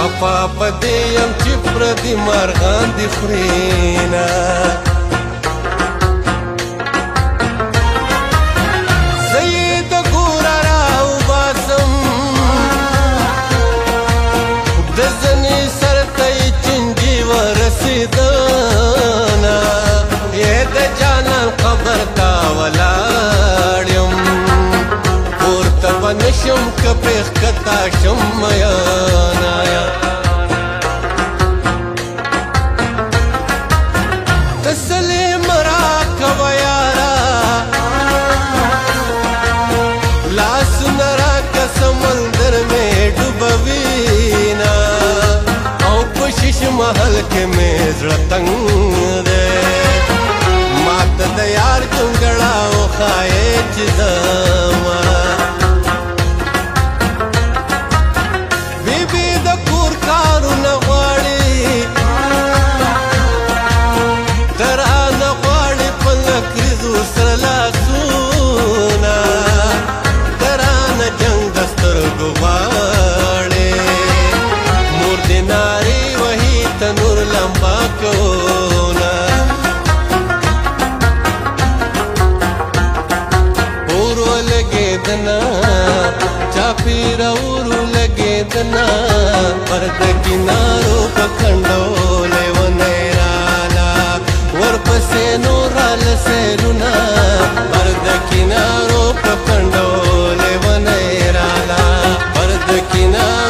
خفا پدې یم چې پردي مرغان دي خورینه. زه یې د ګوره راوباسم، د زنې سر ته یې چنجي ورسېدنه. یې د جانان قبر ته ولاړ یم، پورته به نه شم که پرې ښکته شم میانه. تسلیم راکوه یاره، لاسونه راکه، سمندر مې ډوبوینه. او په شیش محل کې مې زړه تنګ دی، ماته د یار جونګړه وښایې چې زما. بیبي د کور کارونه غواړي، ترانه غواړي په نکریزو سره لاسونه. ترانه جنګ د سترګو غواړي، مور دې نارې وهي تنور لمبا کوونه. اور ولګېدنه، چاپېره اور ولګېدنه، پر د کنارو په کنډو لیونی راله، ورپسې نور راله سیلونه. پر د کنارو په کنډو لیونی راله، پر د کنارو